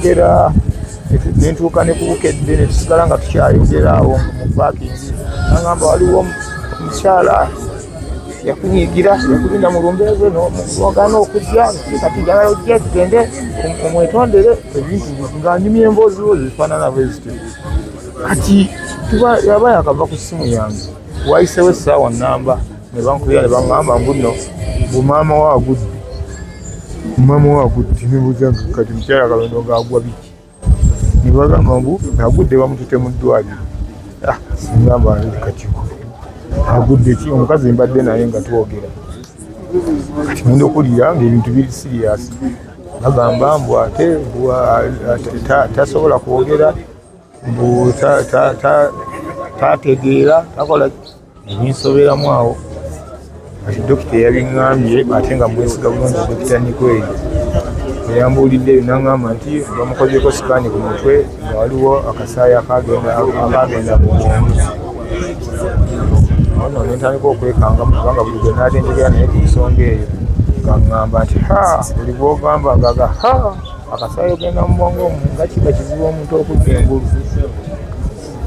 Twogera nentuuka ne ku Bukedde, ne tusigala nga tukyayogera awo mu parking. Nagamba waliwo omukyala yakunyiigira, yakulinda mu lumbeeze nogaana okujja, kati njagala ojja tugende omwetondere ebintu, nga nyumya emboozi bo zifaanana bwe zityo. Kati yaba yakava ku ssimu yange, wayisewo essaawa namba ne bankubira ne baŋŋamba mbu nno mbu maama we agudde, maama we agudde. Nebuuza nga kati mukyala Kayondo ng'agwa biki? Ne bagamba mbu agudde, bamutute mu ddwaliro. Ah, singamba kati agudde ki? Omukazi mbadde naye nga twogera, kati ngenda okuwulira ng'ebintu biri serious, bagamba mbu ate mbu, tasobola kwogera, mbu tategeera, takola, ebinsoberamu awo. Kati dokita eyabiŋŋambye, ate nga mwesiga bulungi, Dokita Nikweri, eyambuulidde ebyo, naŋŋamba nti bamukozeeko scan ku mutwe nga waliwo akasaayi akagenda mu bwongo. Awo nno nentandika okwekangamu, kubanga buli gwe naadde njogera naye ku nsonga eyo nga ŋŋamba nti ha, buli gwogamba ngaga ha, akasaayi ogenda mu bwongo nga kiba kizibu omuntu okudda engulu.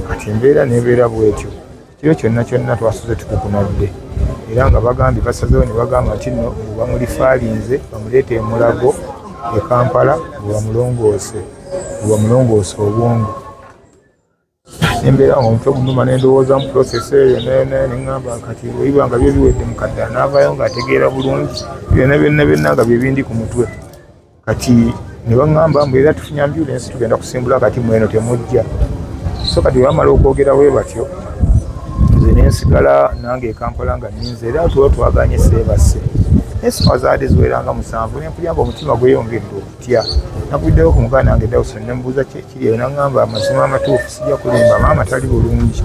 Kati embeera nebeera bwetyo. Kiro kyonna kyonna twasuze tukukunadde, era nga bagambye basazeewo ne bagamba nti nno bamulifaalinze bamuleete e Mulago e Kampala bwebamulongoose obwongo. Nembeera nga omutwe gunuma, nendowooza mu process eyo, neŋŋamba kati webiba nga byo biwedde, mukadde anaavayo ng'ategeera bulungi byonna byonna byonna nga byebindi ku mutwe. Kati ne baŋŋamba mbu era tufunye ambulance, tugenda kusimbula, kati mweno temujja. So kati bwe bamala okwogera bwe batyo, nze nensigala nange e Kampala nga nninze, era tuba twaganye seebase n'essaawa zaadde ziwera nga 7, nempulira nga omutima gweyongedde okutya. Nakubiddewo ku muganda wange Dawson, nemubuuza kiri eyo, naŋŋamba amazima amatuufu, sijja kulimba, maama tali bulungi.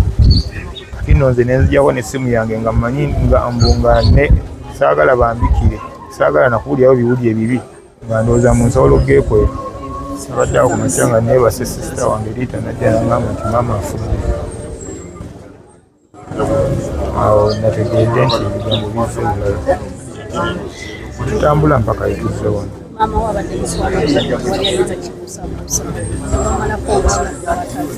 Kati nno nze nenzijako n'essimu yange nga mmanyi nga mbu nga ne saagala bambikire, saagala nakuwulirayo biwuli ebibi, nga ndowooza mu nsobola okugeekweka. Nabadde awo ku makya nga neebase, sister wange Riita najja naŋŋamba nti maama afudde. Awo nategeedde nti ebigambo bizze bulala, tutambula mpaka etuzze wano. Maama we abadde mukwano, wali ayinza kibuusabuusa bamalako omwana abatali.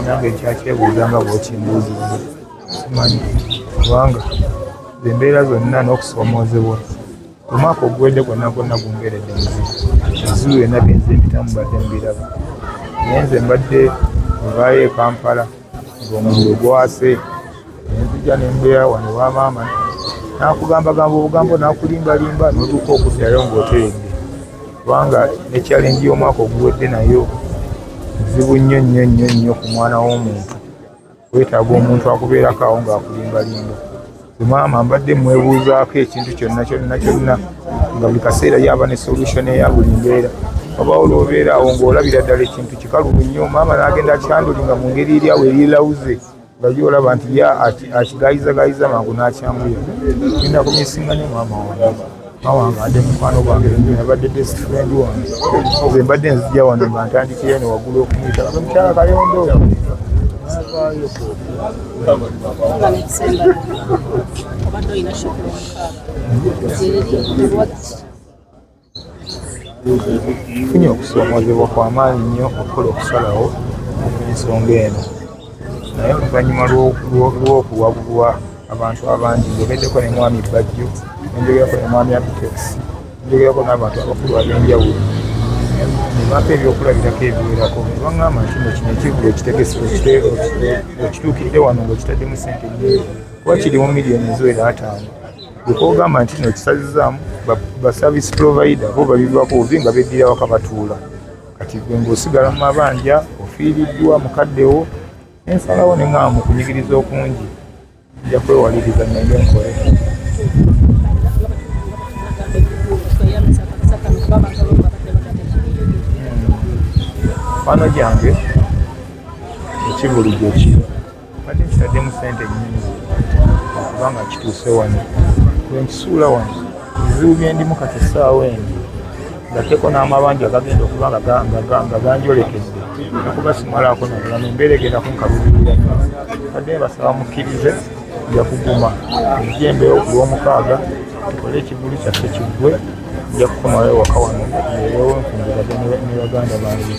Nange nkyakyebuuza nga bw'okimbuuzizza, simanyi, kubanga embeera zonna n'okusoomoozebwa omwaka oguwedde gwonna gwonna gumbeeredde muzibu. Ebizibu byonna byenze mpitamu mbadde mbiraba, naye nze mbadde nvaayo e Kampala ng'omuliro gwase, nenzija nembeera wano wa maama, nakugambagamba obugambo, nakulimbalimba, n'otuuka okuddayo ng'oteredde, kubanga ne challenge y'omwaka oguwedde nayo nzibu nnyo nnyo nnyo nnyo ku mwana w'omuntu. Weetaaga omuntu akubeerako awo ng'akulimbalimba. Maama mbadde mwebuuzaako ekintu kyonna kyonna kyonna, nga buli kaseera yaba ne solution eya buli mbeera. Wabaawo lw'obeera awo ng'olabira ddala ekintu kikalubu nnyo, maama n'agenda akyandulinga mu ngeri eri awo erirauze, nga gyolaba nti ye akigayizagayiza mangu n'akyanguya. Genda kumisinga nnyo maama wange. Maama wange adde mukwano gwange nnyo, yabadde best friend wange. Nze mbadde nzija wano nga ntandikira eno waggulu okumuyita mukyala Kayondo, navaayo. Nga nekisembayo, obadde olina show ku Lwomukaaga, eri? Nfunye okusoomoozebwa kwa maanyi nnyo okukola okusalawo ku nsonga eno, naye oluvannyuma lw'okuwabulwa abantu abangi, njogeddeko ne mwami Bajjo, nenjogerako ne mwami Abitex, njogerako n'abantu abakulu ab'enjawulo, ne bampa ebyokulabirako ebiwerako, ne baŋŋamba nti no kino ekivvulu ekitegese okituukidde wano ng'okitaddemu ssente nnyingi, kuba kiri mu miliyoni eziwera 50, bwekogamba nti no kisazizaamu ba service provider bo babivaako buvi nga beddira waka batuula. Kati gwe ng'osigala mu mabanja, ofiiriddwa mukaddewo. Nensalawo ne ŋŋamba mu kunyigiriza okungi nja kwewaliriza ngende nkole. Tweyambisa akakisa kano kuba abantu abamu babadde bagatekiriyo. Mikwano gyange, ekivulu gye kiri badde nkitaddemu ssente nnyingi okubanga kituuse wano, bwe nkisuula wano ebizibu byendimu kati essaawa eno, ngatteko n'amabanja agagenda okuba nga ganjolekedde, nakuba simalaako nabulamu, embeera egenda kunkalubirira nnyo. Badde mbasaba mukkirize, nja kuguma nzije embeewo ku Lwomukaaga. Tukole ekivvulu kyaffe kiggwe, nja kukomawo ewaka wano mbeerewo nkungubaze ne baganda bange.